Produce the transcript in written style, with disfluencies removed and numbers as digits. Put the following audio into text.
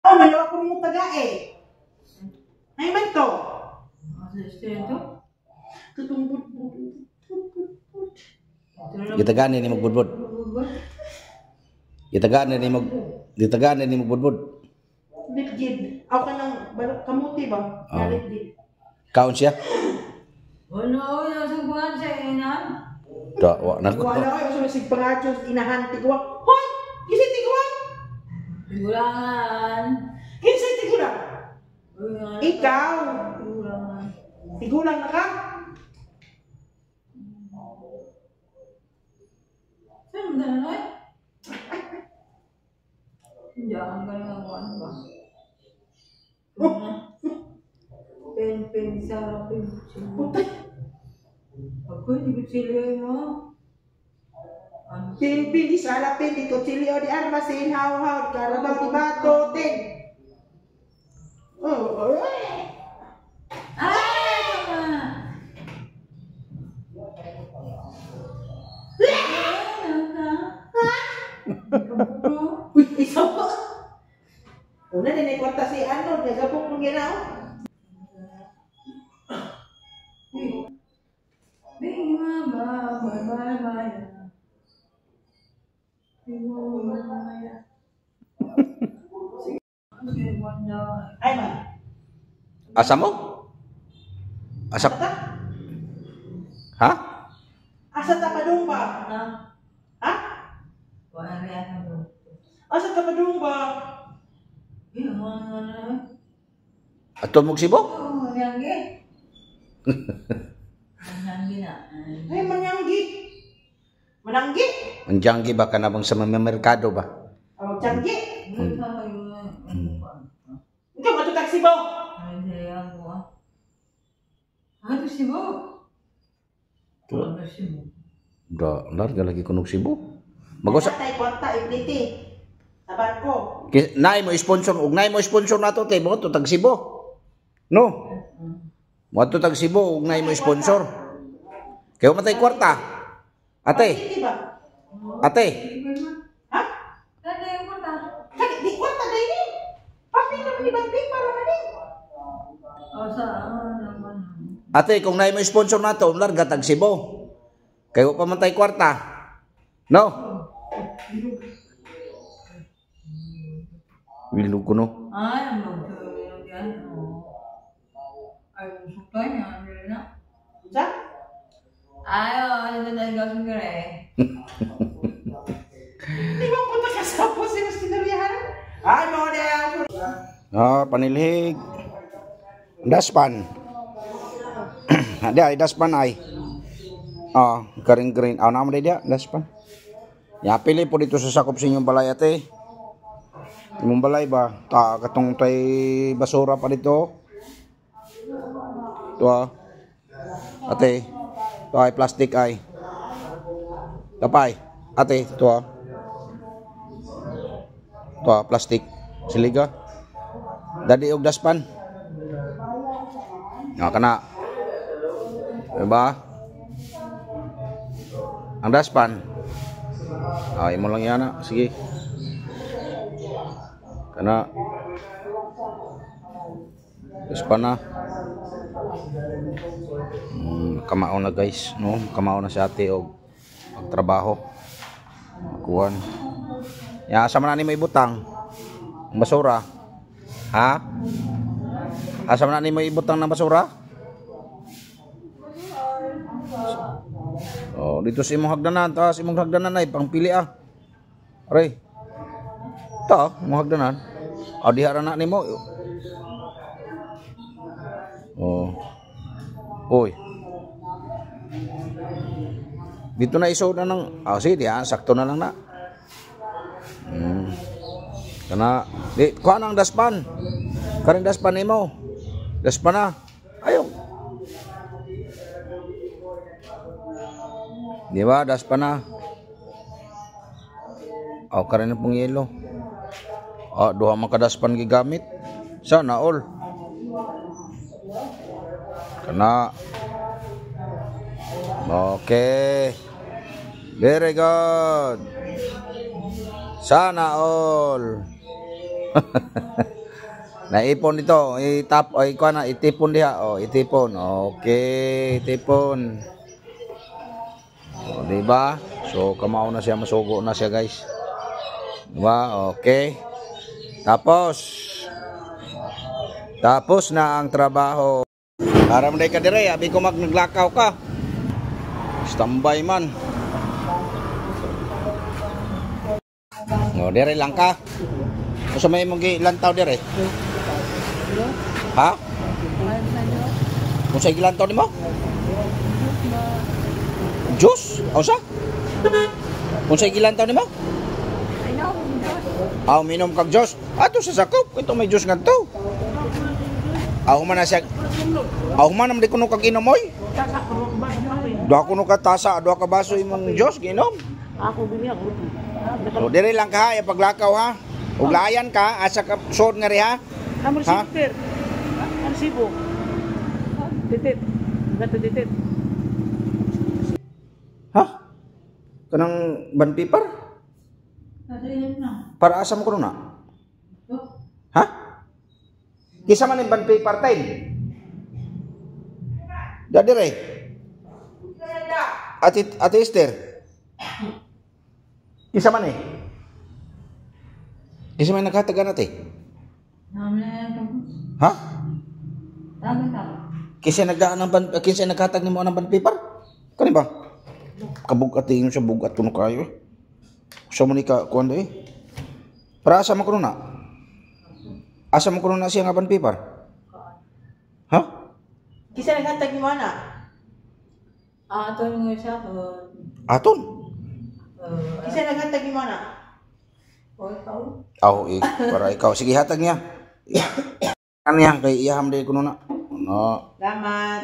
Oh, mayo ako mo taga eh. Ay man to. Tutong bud bud bud bud bud. Gitagaan ni magbudbud. Gitagaan ni mag gitagaan ni magbudbud. Bitgid. Ako ka ng balok kamuti ba? Oo. Bitgid. Kaon siya. Wala, wala sa buwan sa ina. Da, wa na ko. Wala ko sa sig pangachos inahan tigwa. Hoy! Kinsa tigwa? Tigulangan. Kinsa tigulang? Ikaw. Tigulangan. Tigulang na ka? Saan mo na eh? Hindi, ang galing ang ano ba? Pen, pen, sara, pen, Putay. Ako, hindi ko sila mo. Ano? Pimpin di salapin di kutsilyo di armasin haw haw di karabaw di bato tin. Oh, eh. Ay, tama! Uy, isa pa. Una din ay kwarta si ano, nagapok mong ginaw. Ay man. Asa mo? Asa? Asa ta? Ha? Asa ta padung ba? Ha? Asa ta padung ba? Ato mo Cebu? Ay, manyanggi. Mananggi. Manjanggi ba ka na bang sa mga merkado ba? Ah, magtiyanggi. Ikaw, ato taxi ba? Da, larga lagi kunog Cebu. Magusa Natay kwarta ipliti. Sa barko. Naay mo sponsor ug naay mo sponsor nato te mo to tag Cebu. No. Mo to tag Cebu ug naay mo sponsor. Kayo matay kwarta. Ate, Ipliti ba? ate. Ha? Kani di kwarta dai ni. Papi naman ni Banting para man ni. Ate, kung naay mo sponsor nato, larga tag Cebu. Kayo pa man tay kwarta. No. Wilog ko no. Ay, ang magtuloy yan. Ay, supply niya. Ano na? Unsa? Ay, oh, ano na tayo gawin eh. Di ba punta ka sa po si sinuryahan? Ay, mo na. Ah, panilhig. Daspan. Dia daspan ay. Ah, green green. Ah, naman dia daspan. Ya pili po dito sa sakop sa inyong balay ate. Imong balay ba? Ta katong tay basura pa dito. Ito ah. Ate. Ito ay plastic ay. Tapay. Ate, ito ah. Ito ah, plastic. Siliga. Dadi og daspan. Nga kana. Diba? Ang daspan. Ay mo lang yana. Sige. Kana. Daspan na. Kamao na guys, no? Kamao na si ate og pagtrabaho. Kuan. Ya, asa man na ni may butang? Ang basura. Ha? Asa man na ni may ibutang ng basura? Oh, dito sa imong hagdanan, taas imong hagdanan ay pangpili ah. Aray. Ta, imong hagdanan. Ah, diha ra na nimo. Oh. Oy. Dito na isod na ng ah, sige, diha, sakto na lang na. Kana, di kuha na ang daspan. Karing daspan nimo. Daspan na. Ayo. Di ba, daspan na. Oh, karin na pong yelo. Ah, duha man ka daspan gigamit. Sana all. Kana. Okay. Very good. Sana all. Naipon dito, itap ay kuan na itipon diha. Oh, itipon. Okay, itipon. Oh, di ba? So kamao na siya, masugo na siya, guys. Di ba? Okay. Tapos Tapos na ang trabaho. Para mo ka dire, abi ko mag naglakaw ka. Standby man. No, dire lang ka. Unsa may imong gilantaw dire? Ha? Unsa gilantaw nimo? Juice? Unsa? Unsa gilantaw nimo? Aw, minom kag juice. Ato sa sakop, ito may juice ngadto. Aw man na siya. Aw man naman di kuno kag inom oy. Duha kuno ka tasa, duha ka baso imong juice giinom. Ako bini ako. So dire lang ka ha, paglakaw ha. Ug layan ka, asa ka sod nga ri ha. Amo Ha? resibo. Ang resibo. Titit. Gato titit. Ha? Kanang band paper? Para asa mo kuno na? Ha? Kisa man yung band paper time? Da dire. Ate Ate Esther. Kisa man eh? Kisa man nagkatagan ate? Ha? Kisa nagdaan ng band, kinsa naghatag nimo ng band paper? Kani ba? Kabugat ingon siya, bugat kuno kayo. Sa mo ni ka kuan eh. Para asa man kuno na? Asa man kuno na siya nga band paper? Ha? Kisa naghatag nimo ana? Ah, ito yung isa ko. Aton. Kisa naghatag nimo ana? O, ikaw? Aw, eh, para ikaw. Sige, hatag niya. Ano niya kay iyaham day kuno na. No. Salamat.